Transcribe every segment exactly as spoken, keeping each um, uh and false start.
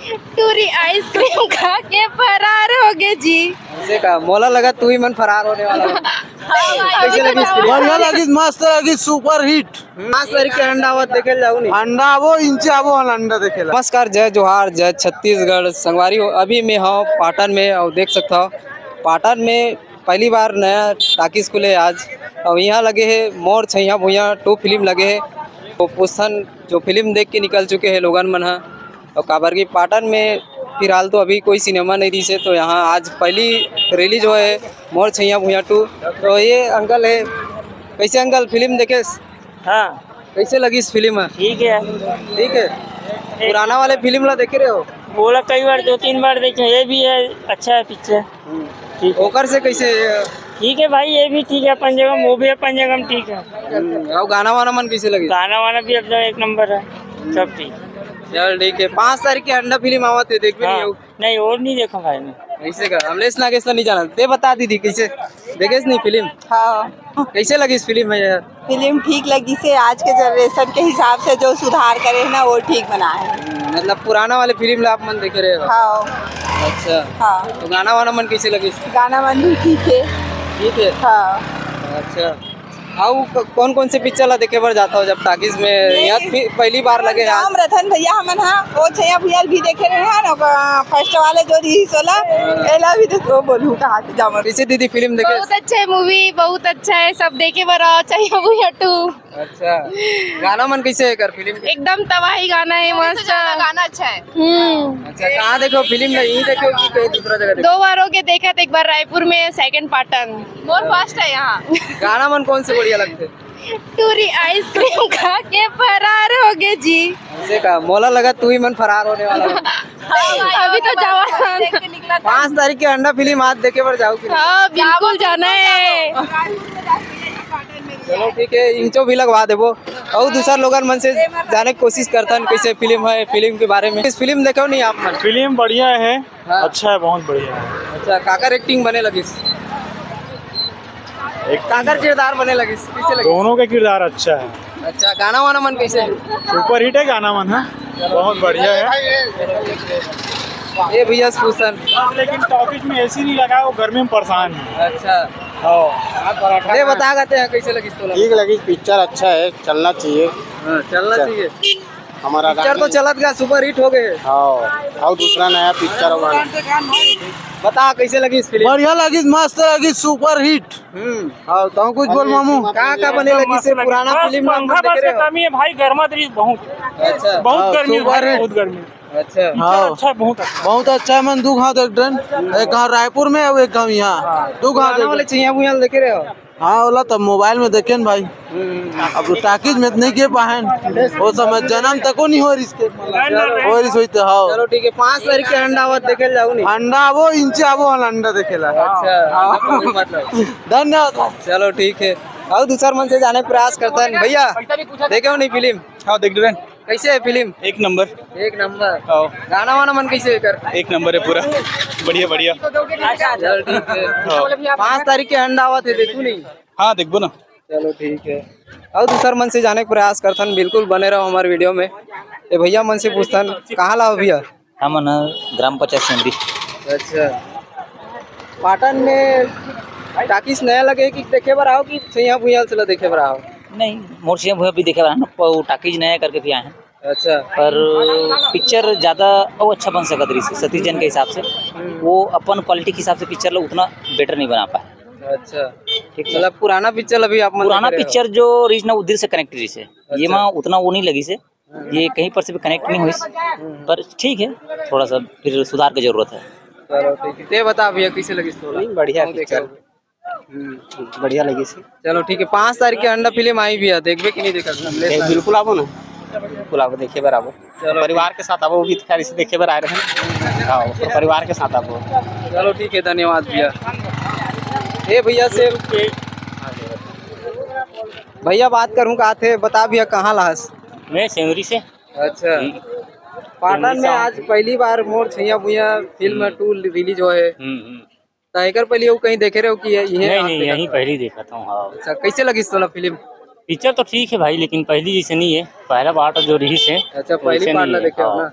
टूरी आइसक्रीम खा के फरार हो गए जी। ऐसे का? मोला लगा तू ही मन फरार होने वाला है। कैसे लगी? बढ़िया लगी, मस्त लगी, सुपर हिट। पाँच तारीख के अंडा आवत देखे जाऊ नहीं। अंडा वो इंचे आवो हन अंडा देखेला। नमस्कार, जय जोहार, जय छत्तीसगढ़। संगवारी हो, अभी मैं हूँ पाटन में और देख सकता हो पाटन में पहली बार नया टाकीज खुले आज। और यहाँ लगे है मोर छैया भुइया टू फिल्म लगे है। वो पुस्तन जो फिल्म देख के निकल चुके हैं लोगन मन ह। और काबर की पाटन में फिलहाल तो अभी कोई सिनेमा नहीं रही से, तो यहाँ आज पहली रिलीज हुआ है मोर छैया भुइया टू। तो ये अंकल है, कैसे अंकल फिल्म देखे? हाँ, कैसे लगी इस फिल्म? ठीक है। ठीक है। पुराना वाले फिल्म ला देखे रहे हो? बोला कई बार, दो तीन बार देखे, ये भी है, अच्छा है पिक्चर। ठीक है। ओकर से कैसे? ठीक है भाई, ये भी ठीक है अपन जगह, वो भी अपन जगह में ठीक है। हम्म, और गाना वाना मन कैसे लगे? गाना वाना भी एकदम एक नंबर है, सब ठीक। चल ठीक है, पाँच तारीख के अंडा फिल्म आवत है, देख भी नहीं हाँ, हो? नहीं, और नहीं देखा भाई मैं। कैसे का? अमलेश नागेश तो नहीं जाना। ते बता दीदी, कैसे देखेस नहीं फिल्म? हाँ, कैसे लगिस फिल्म है यार? फिल्म ठीक लगिस हे। आज के जनरेशन के हिसाब से जो सुधार करे हे ना, वो ठीक बनाए हे। मतलब पुराना वाले फिल्म ला आप मन देखे रहे हो? हाँ, अच्छा। हाँ। तो गाना वाना मन कैसे लगिस? गाना मन भी ठीक हे। ठीक है। हाँ। अच्छा। अउ क- कौन कौन से पिक्चर ला देखे बर जाता हो जब टाकीज में? यहाँ पि- पहली बार लगे आज। राम रतन भैया हमन हा, वो छैया भुइया ल भी देखे रहे हन, ओकर फर्स्ट वाले जो रिहिस ओला, एला भी देख, वो बोलू कहाँ के जामन। कैसे दीदी फिल्म देखे? बहुत अच्छा है मूवी, बहुत अच्छा है, सब देखे बर आओ, छैया भुइया टू। अच्छा। गाना मन कैसे है कर फिल्म के? एकदम तबाही गाना है, मस्त। गाना अच्छा है। हम्म। अच्छा, कहाँ देखो फिल्म? नहीं देखो कि कहीं दूसरा जगह देखो? दो बार हो गए देखा, तो एक बार रायपुर में, सेकंड पाटन। मोर फर्स्ट है यहाँ। गाना मन कौन से बढ़िया लगते? टूरी आइसक्रीम खा के फरार हो गए जी। ऐसे का? मोला लगा तू ही मन फरार होने वाला है। अभी तो जवान। पाँच तारीख के अंडा फिल्म आज देखे बर जाओ कि नहीं? हाँ, बिल्कुल जाना है। चलो ठीक है, इंचो भी लगवा देबो। और दूसर लोगन मन से जाने की कोशिश करता हूँ कैसे फिल्म है, फिल्म के बारे में। इस फिल्म देखो नहीं आप मन? फिल्म बढ़िया है। हाँ। अच्छा है, बहुत बढ़िया है। अच्छा, काकर एक्टिंग बने लगिस? काकर किरदार बने लगिस? कैसे लगिस? दोनों का किरदार अच्छा है। अच्छा, गाना वाना मन कैसे है? सुपर हिट है गाना मन, हाँ, बहुत बढ़िया है। ये भैया से पूछन। लेकिन टॉकीज में एसी नहीं लगा है, वो गर्मी में परेशान है। अच्छा। हाँ। ये बता कहते हैं कैसे लगिस तोला? ठीक लगी, पिक्चर अच्छा है, चलना चाहिए। हाँ, चलना चाहिए। हमारा पिक्चर तो चलत गा, सुपर हिट हो गए। हाँ, और दूसरा नया पिक्चर होगा। बता कैसे लगिस फिल्म? बढ़िया लगी, मस्त लगी, सुपर हिट। हम्म। हाँ, तो कुछ बोल मामू। का का बने लगिस? पुराना फिल्म नाम पंखा देखे बस रहे के हो? कमी है भाई, गर्मा दृश्य बहुत, अच्छा। बहुत हाँ, गर्मी है सुपर भाई, है। बहुत गर्मी। अच्छा। हाँ, अच्छा है, बहुत अच्छा। बहुत अच्छा है मन, दू घाव देख डन, एक घाव रायपुर में और एक घाव यहाँ, दू घाव पुराना वाले देख। चिया भुइया देखे रहे हो? हाँ, ओला तो मोबाइल में देखे न भाई, हम्म। अब तो टाकीज में नहीं गे पाहन, वो समय जन्म तको नहीं हो रिस के, हो रिस होई तो हाँ। चलो ठीक है, पाँच तारीख के अंडा आवत देखे जाऊ नहीं। अंडा वो इंचे आवो हन अंडा देखेला। अच्छा। मतलब। धन्यवाद। चलो ठीक है, और दूसर मन से जाने के प्रयास करता है भैया। देखे हो नहीं फिल्म? हाँ, देख रहे। कैसे है फिल्म? एक नंबर। एक नंबर। हाँ। गाना वाना मन कैसे है कर? एक नंबर है पूरा। बढ़िया, बढ़िया। चल ठीक है। पाँच तारीख के अंडा आवत है, देखू नहीं? हाँ, देखबो ना। चलो ठीक है, और दूसर मन से जाने के प्रयास करथन, बिल्कुल बने रहो हमारे वीडियो में। ये भैया मन से पूछथन, कहाँ ला हो भैया? हमन ग्राम पंचायत सेमरी। अच्छा, पाटन में टाकीज नया लगे कि देखे बर आओ कि सैया भुइयां से ला देखे बर आओ? नहीं, मोर सैया भुइयां भी देखे बर आए हैं, पर वो टाकीज नया करके भी आए हैं। अच्छा। पर पिक्चर ज़्यादा वो अच्छा बन सकत रही सतीश जैन के हिसाब से। वो अपन क्वालिटी के हिसाब से पिक्चर ला उतना बेटर नहीं बना पाए। अच्छा, ठीक है। मतलब पुराना पिक्चर अभी आप मन पुराना देखे रहे हो? पिक्चर जो रही ना, वो दिल से कनेक्ट रही से, ये अच्छा। माँ उतना वो नहीं लगी से, ये कहीं पर से भी कनेक्ट नहीं हुई, पर ठीक है, थोड़ा सा फिर सुधार की जरूरत है। चलो ठीक है, ते बता भैया कैसे लगी स्टोरी? नहीं, बढ़िया पिक्चर। बढ़िया लगी से। चलो ठीक है, पाँच तारीख के अंडा फिल्म आई भैया, देखबे कि नहीं देखा? ए, बिल्कुल आबो ना, बिल्कुल आबो, देखे बर आबो। चलो। परिवार के साथ आबो, वो भी खैर इसे देखे बर आए रहे हैं। हाँ, तो परिवार के साथ आबो। चलो ठीक है, धन्यवाद भैया। ए भैया से, भैया बात करूँ कहा थे, बता भैया कहाँ लास? मैं सेमरी से। अच्छा। पाटन में आज पहली बार मोर छैया भुइयां फिल्म टू रिलीज हुआ है। हम्म, हम्म। तो एकर पहले वो कहीं देखे रहे हो कि ये, ये नहीं, आप नहीं, देखा यहीं था? पहली देखा था हूँ, हाँ। अच्छा, कैसे लगी तोला फिल्म? पिक्चर तो ठीक है भाई, लेकिन पहली जैसे नहीं है, पहला पार्ट जो रही से अच्छा, पहली वैसे पार्ट नहीं ला है, देखे हो हाँ। ना?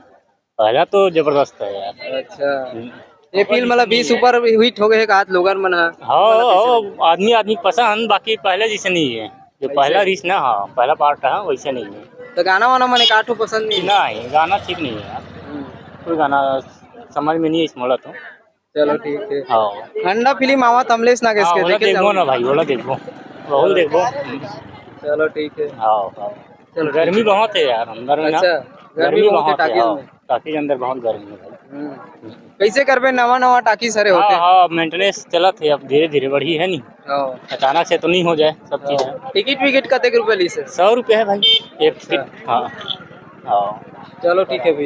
पहला तो जबरदस्त है यार। अच्छा। हम्म। ये फिल्म मतलब बीस ऊपर हिट हो गए हे का, आज लोगन मन ह? हाँ, मतलब हाँ, आदमी आदमी पसंद, बाकी पहले जैसे नहीं है। जो पहला रिस ना, हाँ, पहला पार्ट है, वैसे नहीं है। तो गाना वाना मन एकाठो पसंद नहीं? नहीं, गाना ठीक नहीं है यार। हम्म। कोई गाना समझ में नहीं है इस मोला तो। चलो ठीक है। हाँ। अंडा फिल्म आवत अमलेश नागेश हाँ, के, ओला देखे देखबो जाओ? ना भाई, ओला देखबो, ओला देखबो। चलो ठीक है। हाँ, हाँ। चलो, गर्मी ठीक है। बहुत है यार अंदर में ना। अच्छा, गर्मी बहुत है टाकीज हाँ, में। टाकीज अंदर बहुत गर्मी है भाई। हम्म। कैसे करबे, नवा नवा टाकीज हरे हाँ, होते। हाँ, मेंटेनेंस चलत है, अब धीरे धीरे बढ़ी है नी। हाँ। अचानक से तो नहीं हो जाए सब चीज है। हाँ। टिकट विकेट कतेक रुपया लीस हे? सौ रुपया है भाई, एक अच्छा। टिकट। हाँ, हाँ। चलो ठीक है भैया।